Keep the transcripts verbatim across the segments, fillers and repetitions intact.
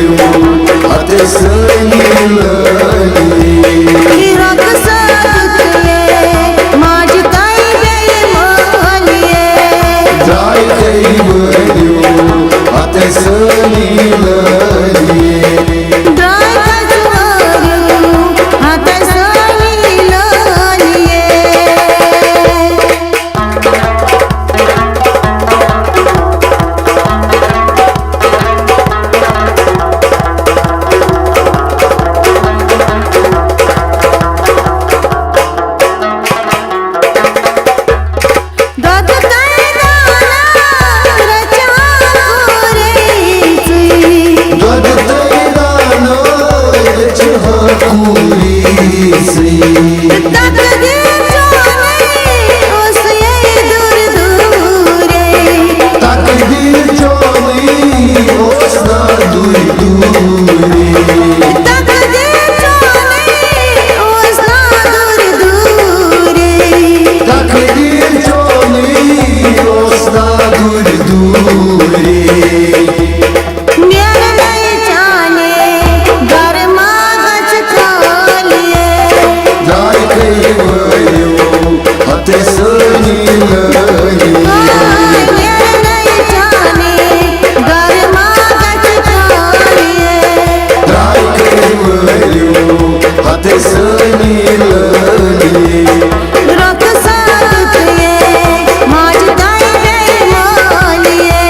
ہتے سٲنی لٲلی۔ رۄخصت تُلے ماجہِ تۄہہِ بیٚیہِ مٲلِیے۔ درٛاے تۄہہِ وٲرِو ہتے سٲنی لٲلی۔ درٛاے تۄہہِ وٲرِو ہتے سٲنی لٲلیے۔ دۄدٕ تۄہہِ دانہٕ رٔچھِ ہاکوٗ ریٖژٕے۔ دۄدٕ تۄہہِ دانہٕ رٔچھِ ہاکوٗ ریٖژٕے۔ تقدیٖر چونٕے اوس یے دوٗرِ دوٗرے۔ تقدیٖر چونٕے اوس نا دوٗرِ دوٗرے۔ تقدیٖر چونٕے اوس نا دوٗرِ دوٗرے۔ تقدیٖر چونٕے اوس نا دوٗرِ دوٗرے۔ نیرنَے چانے گرٕ ما گژھِ خٲلیے۔ درٛاے کٔرۍ وٲرِو ہتے سٲنی لٲلی۔ آے نیرنَے چانے گرٕ ما گژھِ خٲلیے۔ درٛاے کٔرۍ وٲرِو ہتے سٲنی لٲلی۔ رۄخصت تُلے ماجہِ تۄہہِ بیٚیہِ مٲلِیے۔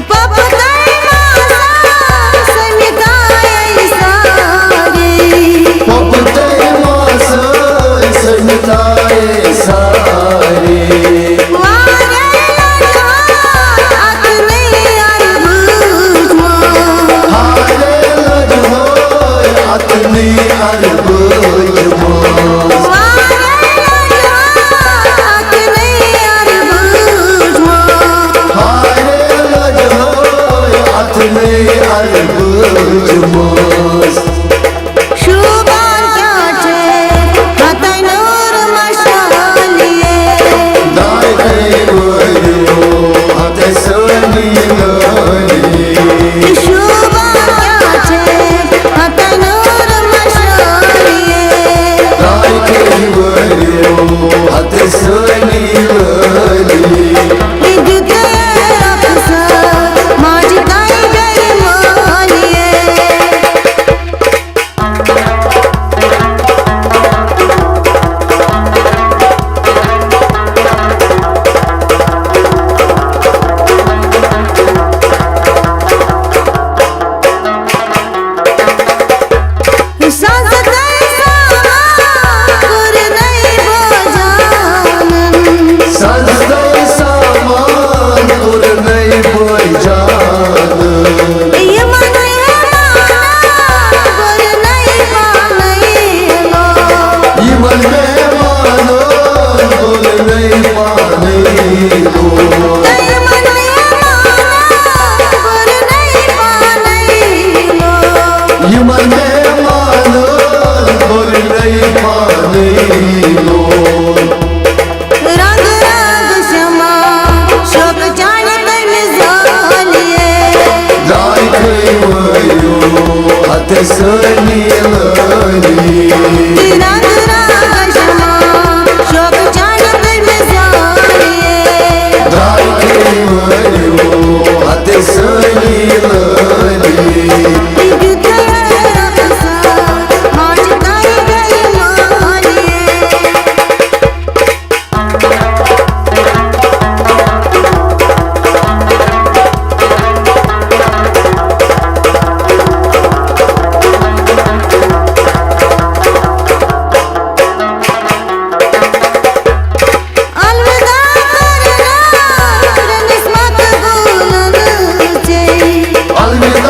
پۄپہٕ تۄہہِ ماسہٕ سٔمِتھ آیے سارے۔ پۄپہٕ تۄہہِ ماسہٕ سٔمِتھ آیے سارے۔ واریاہ لَٹہِ ووت اَتھ نٔے اَرٕ بوٗزمُت۔ ہارے لَٹہِ ووت اَتھ نٔے اَرٕ بوٗزمُت۔ واریاہ لَٹہِ ووت اَتھ نٔے اَرٕ بوٗزمُت۔ ہارے لَٹہِ ووت اَتھ نٔے اَرٕ بوٗزمُت۔ شوٗبان کیٛاہ چھِ ہتَے نوٗر مشالے۔ درٛاے کٔرۍ وٲرِو ہتے سٲنی لٲلی۔ شوٗبان کیٛاہ چھِ ہتَے نوٗر مشالے۔ درٛاے کٔرۍ وٲرِو ہتے سٲنی لٲلی۔ یہِ دیُت رۄخصت ماجہِ تۄہہِ بیٚیہِ مٲلِیے۔ سَزٕ تۄہہِ سامان کوٚر نَے بٲے جانَن۔ سَزٕ تۄہہِ سامان کوٚر نَے بٲے جانَن۔ یِمَن مہمانَن کوٚر نَے پانَے لوٗر۔ یِمَن مہمانَن کوٚر نَے پانَے لوٗر۔ تہٕ یِمَن مہمانَن کوٚر نَے پانَے لوٗر۔ یِمَن مہمانَن کوٚر نَے پانَے لوٗر۔ رنگ رنگ شمع شوق چانہِ تمہِ زٲلیے۔ درٛاے کٔرۍ وٲرِو ہتے سٲنی لٲلی۔ رنگ رنگ شمع شوق چانہِ تمہِ زٲلیے۔ درٛاے کٔرۍ وٲرِو ہتے سٲنی لٲلی۔ یہِ دیُت رۄخصت ماجہِ تۄہہِ بیٚیہِ مٲلِیے۔ الوداع کرنا پرنس مقبولن چے۔ الوداع